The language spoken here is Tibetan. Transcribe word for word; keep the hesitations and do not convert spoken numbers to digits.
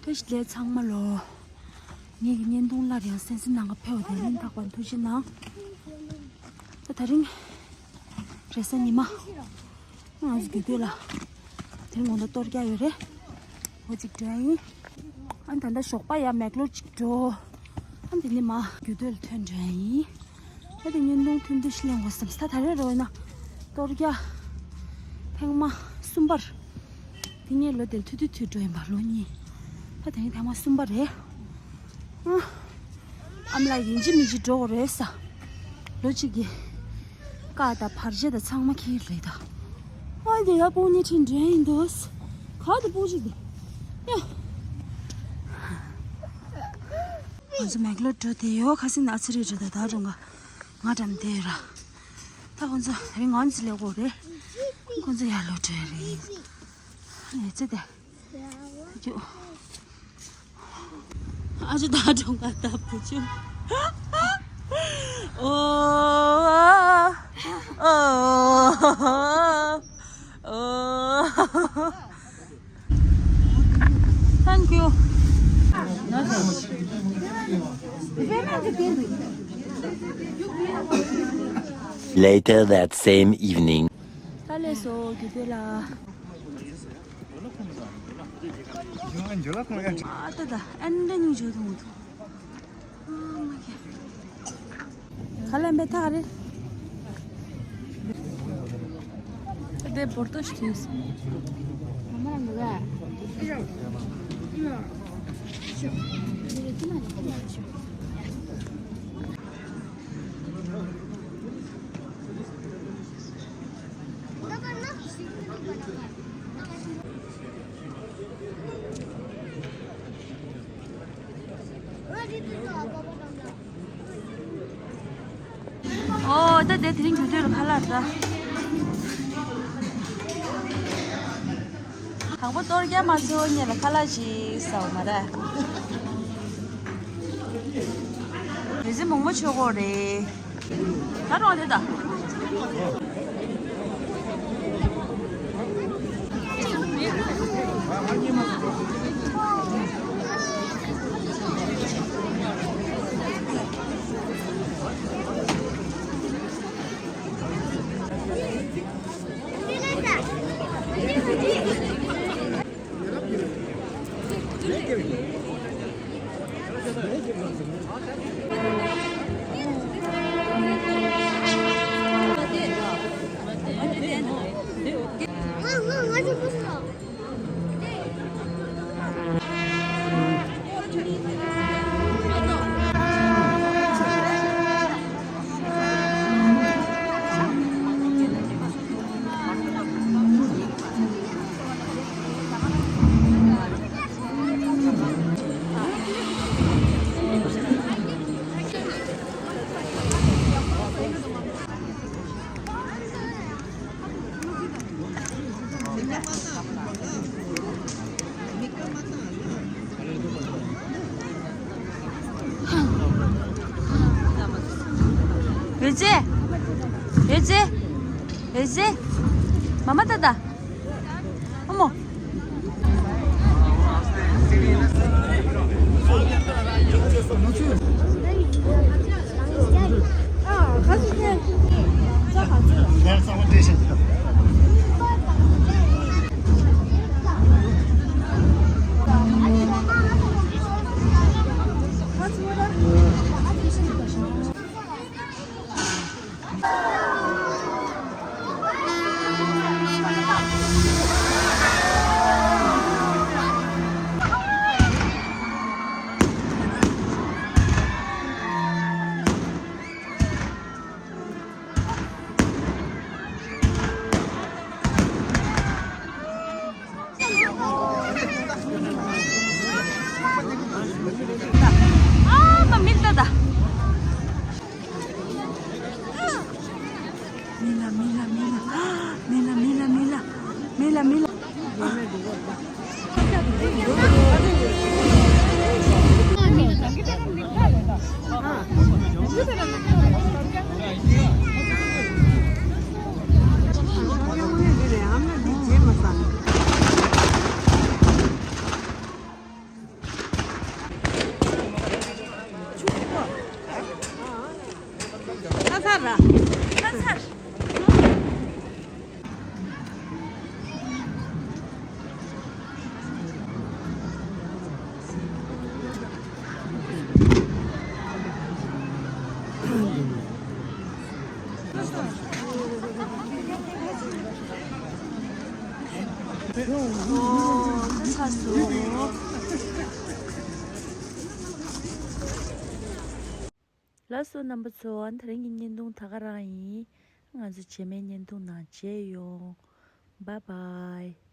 བཀྲ་ཤིས་བདེ་ལེགས་ཚང་མ་ལོ། ངེད་ཀྱི་བརྙན་ཐུང་སླར་ཡང་གསན་གཟིགས་གནང་ག་ཕེབས་པ་དེ་སྙིང་ཐག་པ་ནས་ཐུགས་རྗེ་གནང་། ད་དེ་རིང་རེས་གཟའ་ཉི་མ་ང་ཚོ་རྒྱུད་སྟོད་ལ་དེ་རིང་དགོང་དག་གཏོར་རྒྱག་ཡོད་རེད། འོ་གཅིག་འགྲོ་ཡ་ཡིན། ཨ་ནི་ད་ལྟ་ཞོགས་པ་ཡ་མེག་ལོར་གཅིག་འགྲོ། ཨ་ནི་དེ་ནས་མར་རྒྱུད་སྟོད་ལ་ཐོན་འགྲོ་ཡ་ཡིན། ད་དེ་བརྙན་ཐུང་ཐུང་ཐུང་ཞིག་ལེན་དགོས་བསམས། ད་ད་རེས་རོ་ཡིན་ན་གཏོར་རྒྱག་ཐེངས་མ་གསུམ་པར། དེ་ངས་ལོ་དེར་ཐུ་ཐུ་ཐུ་འགྲོ་ཡིན་པ་ལོ་གཉིས། ད་དེ་ནི་ཐེངས་མ་གསུམ་པ་རེད། ཨ། ཨ་མ་ལགས་ཡིན་གཅིག་མིན་གཅིག་འགྲོ་དགོས་རེད་ས། ལོ་གཅིག་གི་དཀའ་ད་བར་ཆད་ད་ཚང་མ་ཁྱེར་རེད་ད། ཨ་དེ་ཡ་སྤུན་གཉིས་ཁྲིད་འདྲེན་ཡིན་འདུག་ག་དེ་སྤུན་གཅིག་དེ། ཡ། ང་ཚོ་མེག་ལོར་འགྲོ་དེ་ཡོད། ཁ་སང་ནས་ཨ་ཚེ་རེད་རེད་ད་ད་རུང་ང་ང་འགྲམ་དེ་ར། ད་ཁོང་ཚོ་རིང་ང་ཚོ་ལས་གོ་རེད། ཁོང་ཚོ་ཡར་ལོག་འགྲོ་རེད། ཨ་ནི་ཙེ་དེ། ད་ཅུ། ཨ་ཅུ་ད་གྲོང་ཁ་ད་བུ་ཆུ། ཨོ། ཨོ། ཨོ། Thank you. Later that same evening. ད་ལས་སོ་རྒྱུད་སྟོད་ལ། ཨ་ད་ད་ཨན་ད་ནི་འཇུ་ཐུང་ཐུང་། ཁ་ལན་པའི་ཐག་རེད། དེ་བོར་ཏོ་ཞིག་ཐུས། ཨོ་ད་དེ་དེ་རིང་རྒྱུག་དུས་ལ་ཁ་ལག་ད། དང་པོ་གཏོར་རྒྱག་མ་ཚར་བ་ཉིད་ལ་ཁ་ལག་ཅིག་ཟ་བ་མ་རེད། རེ་ཟི་མོག་མོག་མཆོད་ཀྱི་ཡོད་རེད། ད་རུང་དེ་ད། ཡོད་ཚེ། ཡོད་ཚེ། ཡོད་ཚེ། མ་མ་ད་ད། ཨ་མོ། ཨོ། ཚ་སོང་། ལགས་སོ། རྣམ་པ་ཚོ། ཨ་ནི་དེ་རིང་གི་བརྙན་ཐུང་ད་ག་རང་ཡིན། ང་ཚོ་རྗེས་མའི་བརྙན་ཐུང་ནང་མཇལ་ཡོང་། བཱའི་བཱའི།